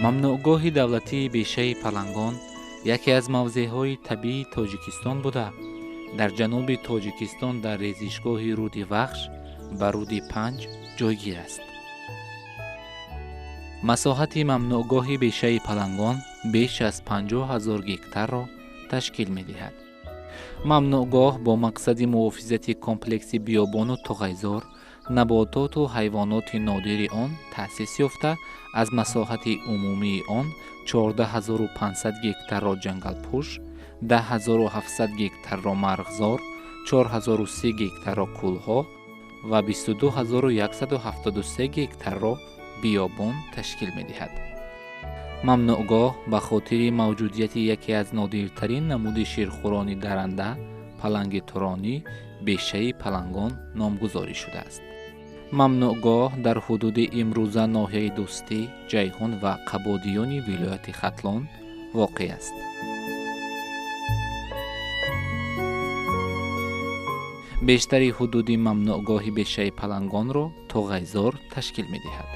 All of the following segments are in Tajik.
Мамнӯъгоҳи давлатии бешаи Палангон яке аз мавзеъҳои табиии Тоҷикистон буда, дар ҷануби Тоҷикистон дар резишгоҳи руди Вахш ба руди Панҷ ҷойгир аст. Масоҳати мамнӯъгоҳи бешаи Палангон беш аз 50 000 гектарро ташкил медиҳад. Мамнӯъгоҳ бо мақсади муҳофизати комплекси биёбону туғайзор, набототу ҳайвоноти нодири он таъсис ёфта, аз масоҳати умумии он 14 500 гектарро ҷангалпӯш, 10 700 гектарро марғзор, 4030 гектарро кӯлҳо ва 22 173 гектарро биёбон ташкил медиҳад. Мамнӯъгоҳ ба хотири мавҷудияти яке аз нодиртарин намуди ширхӯрони даранда, паланги туронӣ, бешаи Палангон номгузорӣ шудааст. Мамнӯъгоҳ дар ҳудуди имрӯза ноҳияи Дӯстӣ, Ҷайҳун ва Қабодиёни вилояти Хатлон воқеъ аст. Бештари ҳудуди мамнӯъгоҳи бешаи Палангонро тоғайзор ташкил медиҳад.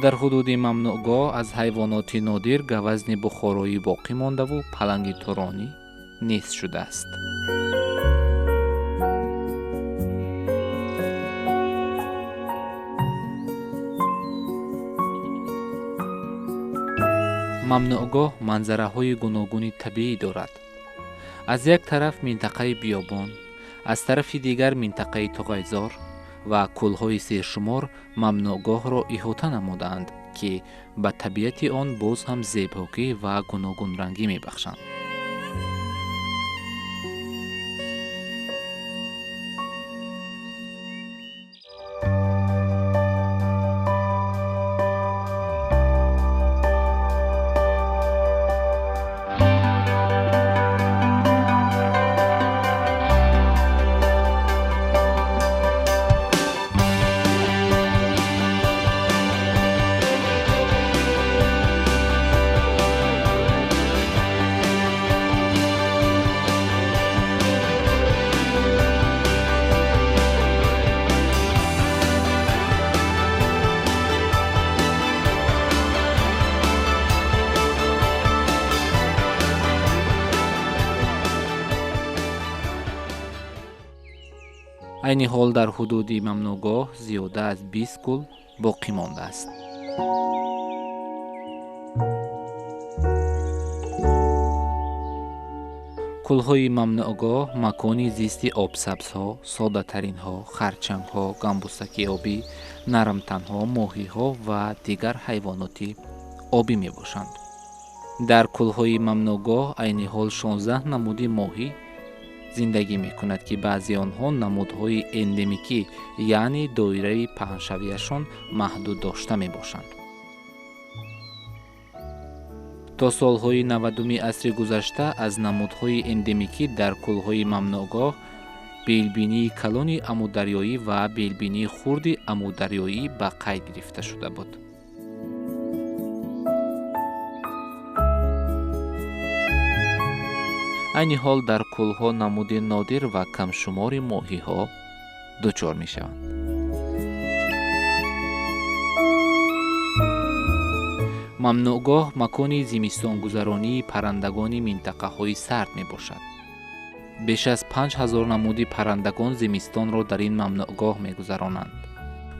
Дар ҳудуди мамнӯъгоҳ аз ҳайвоноти нодир гавазни бухороӣ боқӣ мондаву паланги туронӣ нест шудааст. Мамнӯъгоҳ манзараҳои гуногуни табиӣ дорад. Аз як тараф минтақаи биёбон, аз тарафи дигар минтақаи тоғайзор ва кӯлҳои сершумор мамнӯъгоҳро иҳота намудаанд, ки ба табиати он боз ҳам зебогӣ ва гуногунрангӣ мебахшанд. Айни ҳол дар ҳудуди мамнӯъгоҳ зиёда аз 20 кӯл боқӣ мондааст. Кӯлҳои мамнӯъгоҳ макони зисти обсабзҳо, соддатаринҳо, харчангҳо, гамбусаки обӣ, нармтанҳо, моҳиҳо ва дигар ҳайвоноти обӣ мебошанд. Дар кӯлҳои мамнӯъгоҳ айни ҳол 16 намуди моҳӣ зиндагӣ мекунад, ки баъзе онҳо намудҳои эндемикӣ, яъне доираи паҳншавиашон маҳдуд дошта мебошанд. То солҳои 90-уми асри гузашта аз намудҳои эндемикӣ дар кӯлҳои мамнӯъгоҳ белбинии калони амударёӣ ва белбинии хурди амударёӣ ба қайд гирифта шуда буд. Айни ҳол дар кӯлҳо намуди нодир ва камшумори моҳиҳо дучор мешаванд. Мамнӯъгоҳ макони зимистонгузаронии паррандагони минтақаҳои сард мебошад. Беш аз 5000 намуди паррандагон зимистонро дар ин мамнӯъгоҳ мегузаронанд.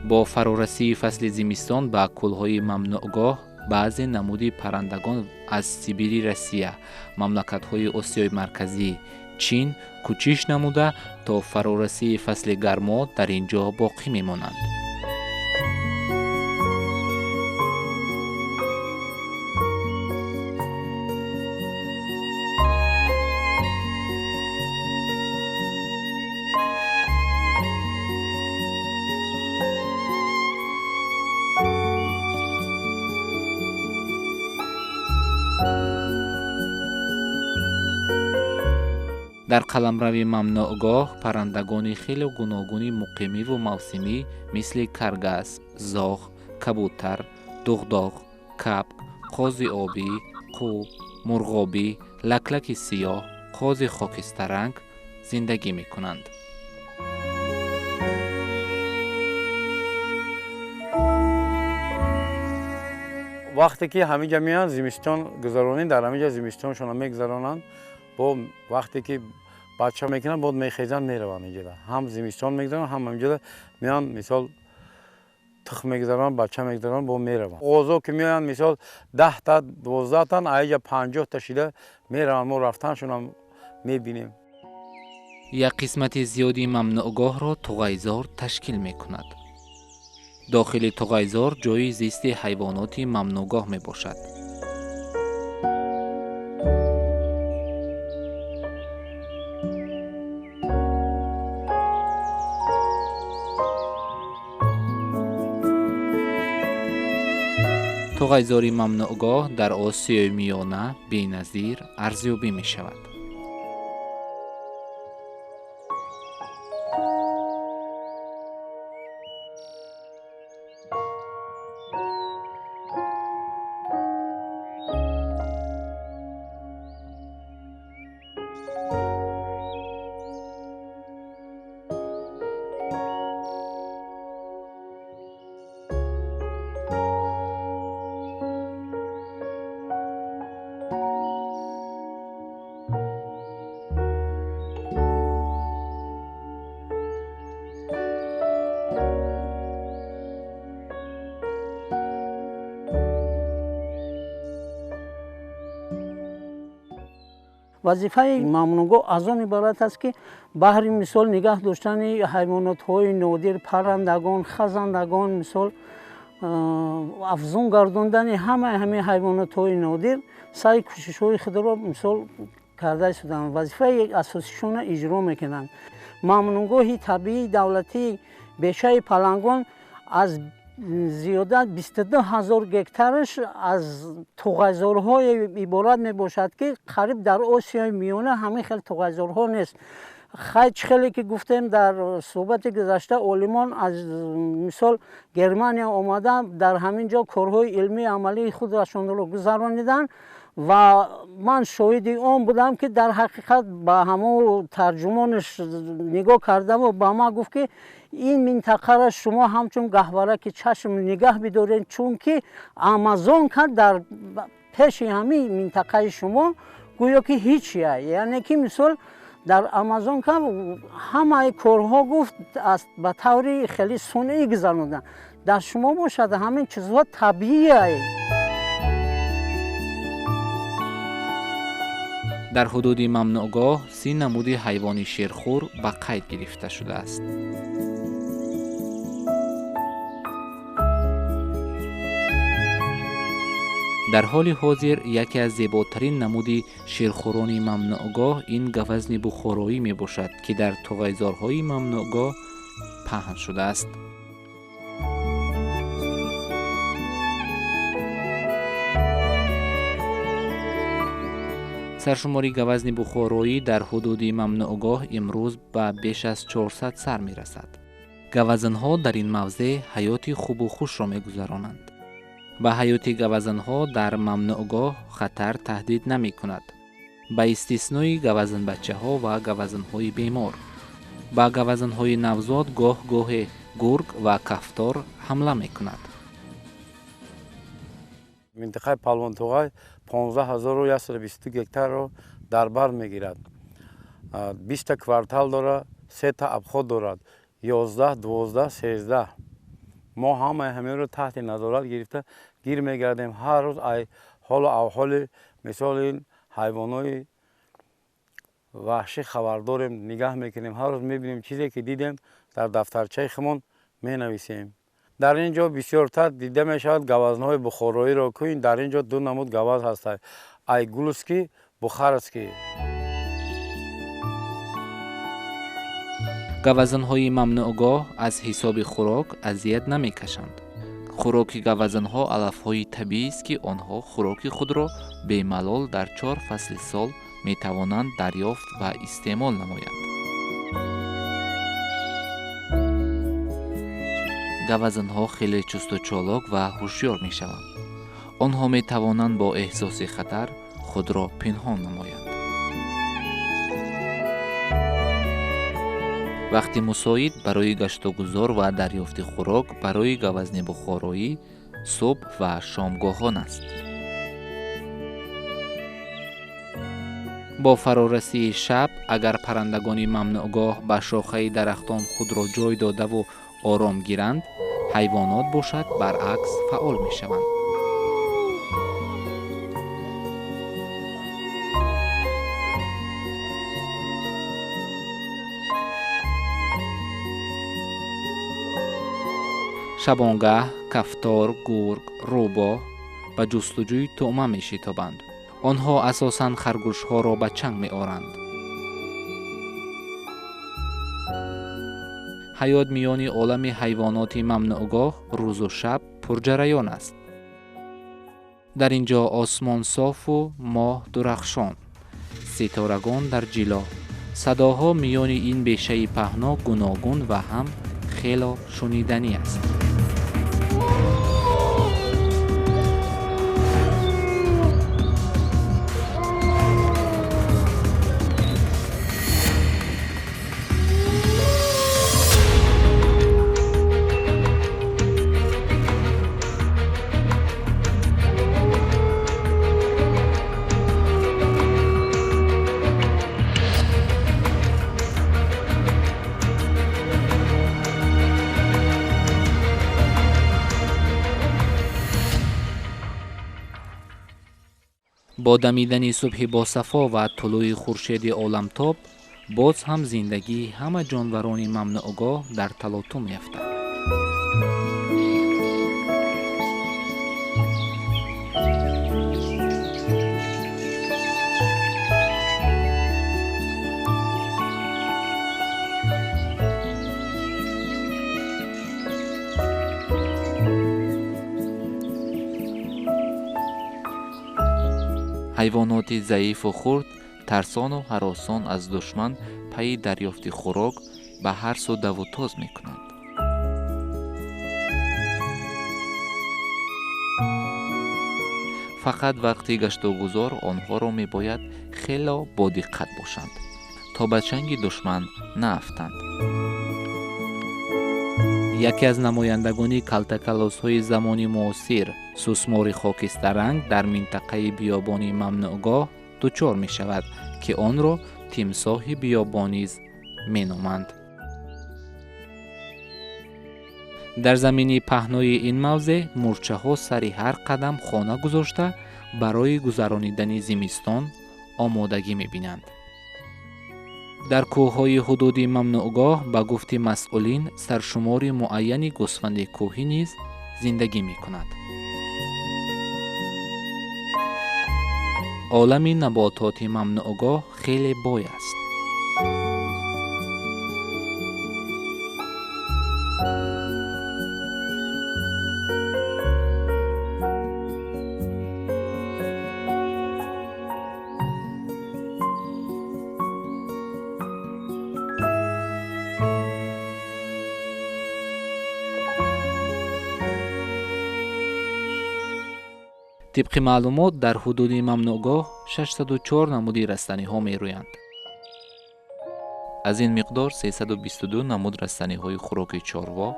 Бо фарорасии фасли зимистон ба кӯлҳои мамнӯъгоҳ баъзе намуди паррандагон аз Сибири Россия, мамлакатҳои Осиёи Марказӣ, Чин кӯчиш намуда, то фарорасии фасли гармо дар ин ҷо боқӣ мемонанд. Дар қаламрави мамнӯъгоҳ паррандагони хеле гуногуни муқимиву мавсимӣ мисли каргас, зоғ, кабутар, дуғдоғ, кабк, қози обӣ, қу, мурғобӣ, лаклаки сиёҳ, қози хокистаранг зиндагӣ мекунанд. Вақте ки ҳаминҷа меоянд, зимистон гузаронӣ, дар ҳаминҷа зимистоншонро мегузаронанд. Бо вақте ки бача мекунанд, боз мехезанд, мераванд инҷода. Ҳам зимистон мегузаронанд, ҳам ҳаминҷода меоянд, мисол тухм мегузаронанд, бача мегузаронанд, бо мераванд. Оғозо ки меоянд, мисол 10та 12тан, аиҷа 50та шида мераванд. Мо рафтаншонам мебинем. Як қисмати зиёди мамнӯъгоҳро туғайзор ташкил мекунад. Дохили туғайзор ҷойи зисти ҳайвоноти мамнӯъгоҳ мебошад. Туғайзори мамнӯъгоҳ дар Осиёи Миёна беназир арзёбӣ мешавад. Вазифаи мамнӯъгоҳ аз он иборат аст, ки баҳри мисол нигаҳ доштани ҳайвонотҳои нодир, паррандагон, хазандагон, мисол афзун гардондани ҳамаи ҳамин ҳайвонотҳои нодир саъй кӯшишҳои худро мисол карда истоданд. Вазифаи асосишонро иҷро мекунанд. Мамнӯъгоҳи табиии давлатии бешаи Палангон аз зиёда 22 000 гектараш аз туғайзорҳое иборат мебошад, ки қариб дар Осиёи Миёна ҳамин хел туғайзорҳо нест. Хай чӣ хеле ки гуфтем дар суҳбати гузашта, олимон аз мисол Германия омада дар ҳамин ҷо корҳои илмии амалии худрашонро гузарониданд ва ман шоҳиди он будам, ки дар ҳақиқат ба ҳамон тарҷумонаш нигоҳ кардаму ба ман гуфт, ки ин минтақаро шумо ҳамчун гаҳвораки чашм нигаҳ бидоред, чунки Амазонка дар пеши ҳамин минтақаи шумо гӯё ки ҳичия. Яъне ки мисол дар Амазонка ҳамаи корҳо гуфт ба таври хеле сунъӣ гузарониданд, дар шумо бошад ҳамин чизҳо табиие. Дар ҳудуди мамнӯъгоҳ 30 намуди ҳайвони шерхӯр ба қайд гирифта шудааст. Дар ҳоли ҳозир яке аз зеботарин намуди шерхӯрони мамнӯъгоҳ ин гавазни бухороӣ мебошад, ки дар туғайзорҳои мамнӯъгоҳ паҳн шудааст. Саршумори гавазни бухороӣ дар ҳудуди мамнӯъгоҳ имрӯз ба беш аз 400 сар мерасад. Гавазнҳо дар ин мавзеъ ҳаёти хубу хушро мегузаронанд. Ба ҳаёти гавазнҳо дар мамнӯъгоҳ хатар таҳдид намекунад, ба истиснои гавазнбачаҳо ва гавазнҳои бемор. Ба гавазнҳои навзод гоҳ-гоҳе гург ва кафтор ҳамла мекунад. Минтақаи Палвонтоғай 15122 гектарро дар бар мегирад. 20 квартал дорад, 3 обход дорад, 11, 12, 13. Мо ҳамаи ҳаминро таҳти назорат гирифта гир мегардем. Ҳар рӯз ай ҳолу авҳоли мисол ин ҳайвонои ваҳшӣ хабар дорем, нигаҳ мекунем. Ҳар рӯз мебинем, чизе ки дидем дар дафтарчаи худмон менависем. Дар ин ҷо бисёртар дида мешавад гавазнҳои бухороиро, ки дар ин ҷо ду намуд гаваз ҳастанд: айгулский, бухарский. Гавазнҳои мамнӯъгоҳ аз ҳисоби хӯрок азият намекашанд. Хӯроки гавазнҳо алафҳои табиист, ки онҳо хӯроки худро бемалол дар 4 фасли сол метавонанд дарёфт ва истеъмол намоянд. Гавазнҳо хеле чусту чолок ва ҳушёр мешаванд. Онҳо метавонанд бо эҳсоси хатар худро пинҳон намоянд. Вақти мусоид барои гаштугузор ва дарёфти хӯрок барои гавазни бухороӣ Субҳ ва шомгоҳон аст. Бо фарорасии шаб, агар паррандагони мамнӯъгоҳ ба шохаи дарахтон худро ҷой додаву ором гиранд, ҳайвонот бошад баръакс фаъол мешаванд. Шабонгаҳ кафтор, гург, рӯбоҳ ба ҷустуҷӯи тӯъма мешитобанд. Онҳо асосан харгӯшҳоро ба чанг меоранд. Ҳаёт миёни олами ҳайвоноти мамнӯъгоҳ рӯзу шаб пурҷараён аст. Дар ин ҷо осмон софу моҳ дурахшон, ситорагон дар ҷило, садоҳо миёни ин бешаи паҳно гуногун ва ҳам хело шуниданӣ аст. Бо дамидани субҳи босафо ва тулӯи хуршеди оламтоб боз ҳам зиндагии ҳама ҷонварони мамнӯъгоҳ дар талотум меафтад. Ҳайвоноти заифу хурд, тарсону ҳаросон аз душман пайи дарёфти хӯрок ба ҳар сӯ даву тоз мекунанд. Фақат вақти гаштугузор онҳоро мебояд хело бодиққат бошанд, то ба чанги душман наафтанд. Яке аз намояндагони калтакалосҳои замони муосир, сусмори хокистаранг, дар минтақаи биёбони мамнӯъгоҳ дучор мешавад, ки онро тимсоҳи биёбон низ меноманд. Дар замини паҳнои ин мавзеъ мӯрчаҳо сари ҳар қадам хона гузошта барои гузаронидани зимистон омодагӣ мебинанд. Дар кӯҳҳои ҳудуди мамнӯъгоҳ ба гуфти масъулин саршумори муайяни гӯсфанди кӯҳӣ низ зиндагӣ мекунад. Олами набототи мамнӯъгоҳ хеле бой аст. Тибқи маълумот, дар ҳудуди мамнӯъгоҳ 604 намуди растаниҳо мерӯянд. Аз ин миқдор 322 намуд растаниҳои хӯроки чорво,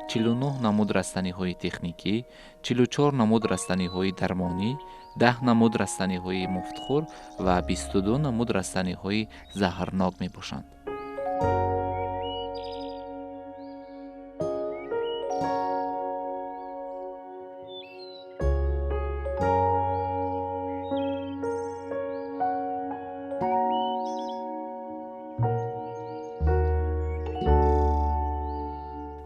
49 намуд растаниҳои техникӣ, 44 намуд растаниҳои дармонӣ, 10 намуд растаниҳои муфтхӯр ва 22 намуд растаниҳои заҳрнок мебошанд.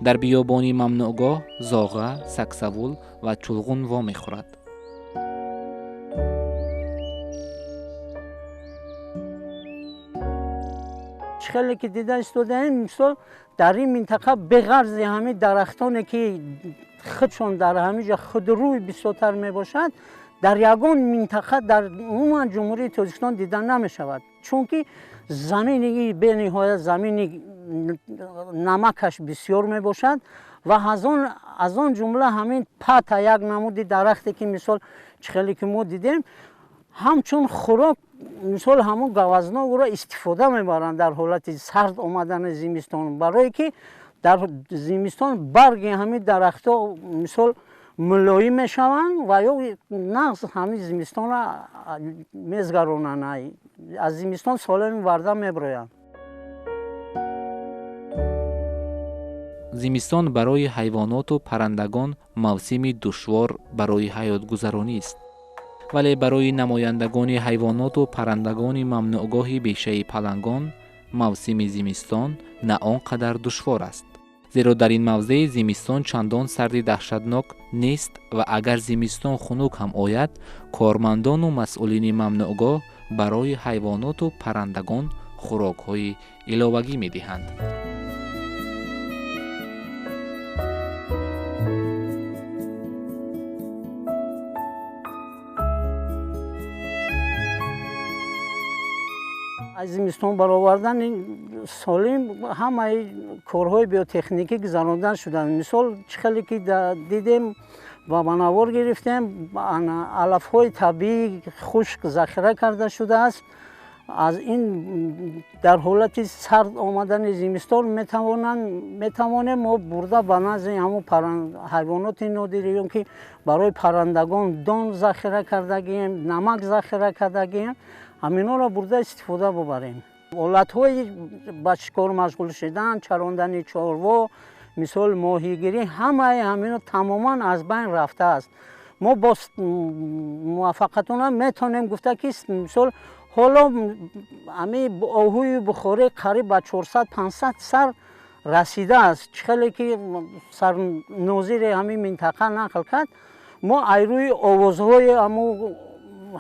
Дар биёбони мамнӯъгоҳ зоға, саксавул ва чулғун вомехӯрад. Чӣ хеле ки дида истодаем, мисол дар ин минтақа беғарзи ҳамин дарахтоне ки худшон дар ҳамин ҷо худрӯй бисёртар мебошад, дар ягон минтақа дар умуман Ҷумҳурии Тоҷикистон дида намешавад, чунки замини бениҳоят замини намакаш бисёр мебошад ва аз он ҷумла ҳамин пата як намуди дарахте ки мисол чӣ хеле ки мо дидем, ҳамчун хӯрок мисол ҳамон гавазноро истифода мебаранд дар ҳолати сард омадани зимистон, барое ки дар зимистон барги ҳамин дарахтҳо мисол мулоим мешаванд ва ё нағз ҳамин зимистонро мезгаронанд, аз зимистон солим варда меброянд. Зимистон барои ҳайвоноту паррандагон мавсими душвор барои ҳаётгузаронист, вале барои намояндагони ҳайвоноту паррандагони мамнӯъгоҳи бешаи палангон мавсими зимистон на он қадар душвор аст, зеро дар ин мавзеъ зимистон чандон сарди даҳшатнок нест ва агар зимистон хунук ҳам ояд, кормандону масъулини мамнӯъгоҳ барои ҳайвоноту паррандагон хӯрокҳои иловагӣ медиҳанд. Аз зимистон баровардани солим ҳамаи корҳои биотехникӣ гузаронда шуданд. Мисол, чӣ хеле ки дидем ва ба навор гирифтем, алафҳои табиӣ хушк захира карда шудааст. Аз ин дар ҳолати сард омадани зимистон метавонем мо бурда ба назди ҳамон ҳайвоноти нодири, ё ки барои паррандагон дон захира кардагием, намак захира кардагием, ҳаминҳоро бурда истифода бубарем. Ҳолатҳои ба шикор машғул шудан, чарондани чорво, мисол моҳигирӣ, ҳамаи ҳаминҳо тамоман аз байн рафтааст. Мо бо муваффақиятона метавонем гуфта, ки мисол ҳоло ҳамин оҳуи бухорӣ қариб ба 400-500 сар расидааст. Чӣ хеле ки сарнозири ҳамин минтақа нақл кард, мо аз рӯи овозҳои ҳамун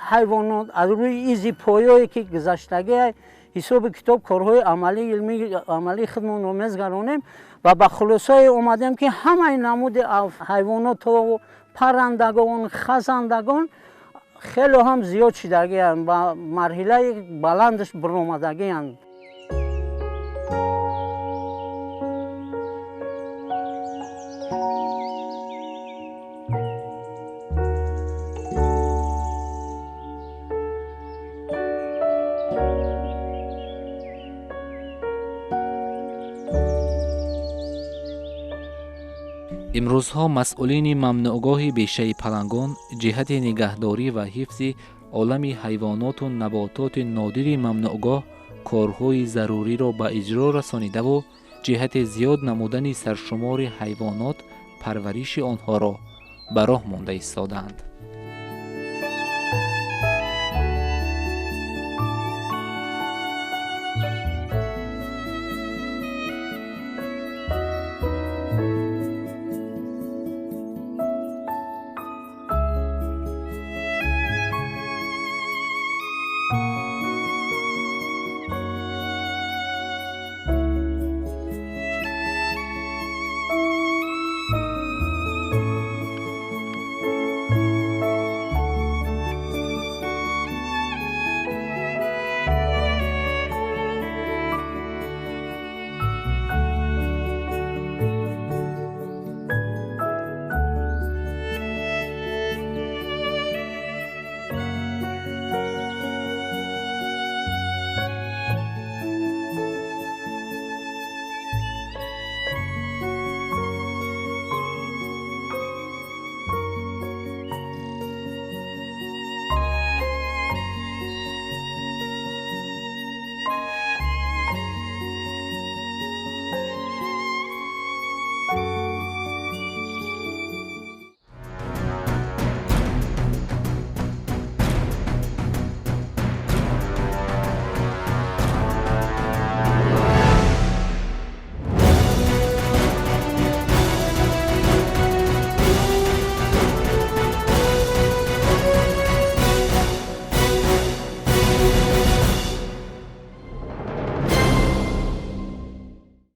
ҳайвонот, аз рӯи изи поёе ки гузаштагӣ ҳисоби китоб корҳои амалии илмии амалии худмонро мезгаронем ва ба хулосае омадем, ки ҳамаи намуди ҳайвоноту паррандагон, хазандагон хеле ҳам зиёд шидагианд, ба марҳилаи баландаш баромадагианд. Имрӯзҳо масъулини мамнӯъгоҳи бешаи палангон ҷиҳати нигаҳдорӣ ва ҳифзи олами ҳайвоноту набототи нодири мамнӯъгоҳ корҳои заруриро ба иҷро расонидаву ҷиҳати зиёд намудани саршумори ҳайвонот парвариши онҳоро ба роҳ монда истодаанд.